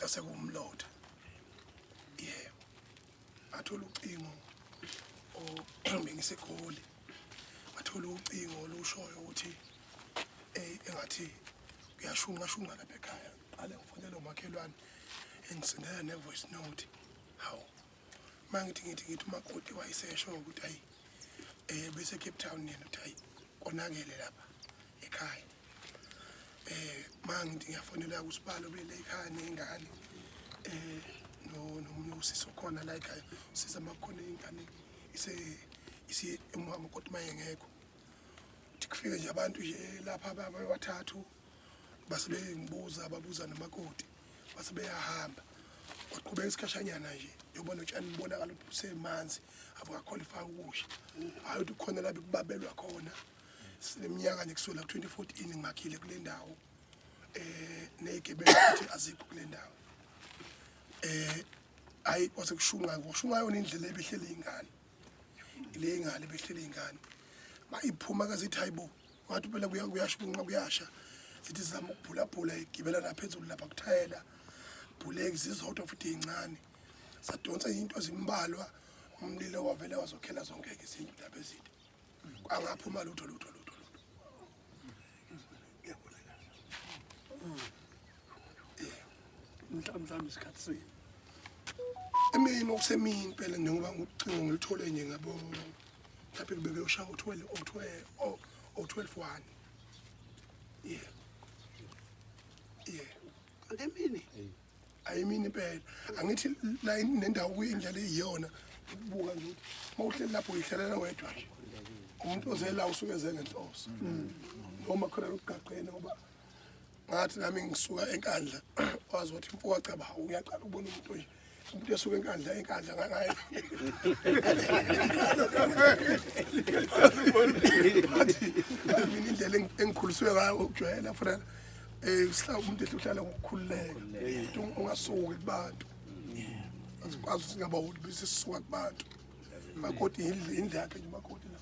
Ngafica sekuwumlotha. Yebo. Ngathola ucingo o bengiseGoli. Ngathola ucingo olushoyo ukuthi eh engathi kuyashunqa shunqa lapha ekhaya. Qale ngifonele umakhelwane engisendela ne-voice note. Hawu. Mangithi ngithi ngithi umakoti wayesesho ukuthi ayi eh bese Cape Town yena uthi ayi konakele lapha ekhaya. Eh mangithi ngiyafonela kusibalo bele ekhaya nengane eh no nomunye usisi okhona la ekhaya usiza makukhona ingane ise isi umakoti mayengekho. Uthi kufike nje abantu nje lapha abathathu base bengibuza babuza nomakoti base beyahamba kwaqhubeka isikhashanyana nje yobona utshani bubonakala ukuthi busemanzi abukakhwalifyi ukusha hhayi ukuthi kukhona la bekubabelwa khona sineminyaka nje kusukela ku-2014 ngimakhile kule ndawo eh ney'gebengu futhi azikho kule ndawo eh hayi kwase kushunqa kushunqa yona indlela ebihlele ingane ile ingane ebihlele ingane mayiphuma kazithi hayibo ngathi phela kuyashunqa kuyasha sithi sizama ukubhulabhula igibela naphezulu lapha kuthayela bhuleki zizodwa futhi ey'ncane sadonsa into ezimbalwa umlilo wavele wazokhela zonke-ke izindlu lapha ezinde angaphuma lutho lutho lutho lutho Mhlawumbe isikhathi sini. Emini okusemini impela njengoba ucingo ngilithole nje ngabo mhlawumbe kube kuyoshaya u-12 o-12 o-12 one. Yeah. Yeah. Kanti emini Ayimini impela. Angithi la nendawo kuyindlela eyiyona ukubuka nje ukuthi mawuhleli lapho uyihlalela wedwa nje. Umuntu ozela usuke eze ngenhloso. Noma khona lokugaqene ngoba ngathi nami ngisuka enkandla wazi ukuthi mfo wacaba uyaqala ukubona umuntu nje umuntu esuka enkandla enkandla ngaye mina indlela engikhuliswe ngayo ukujwayela funa eh usihlala umuntu ehle uhlala ngokukhululeka umuntu ungasuki kubantu asikwazi ukuthi singabaholi bese sisuka kubantu makoti indlu yakhe nje makoti la.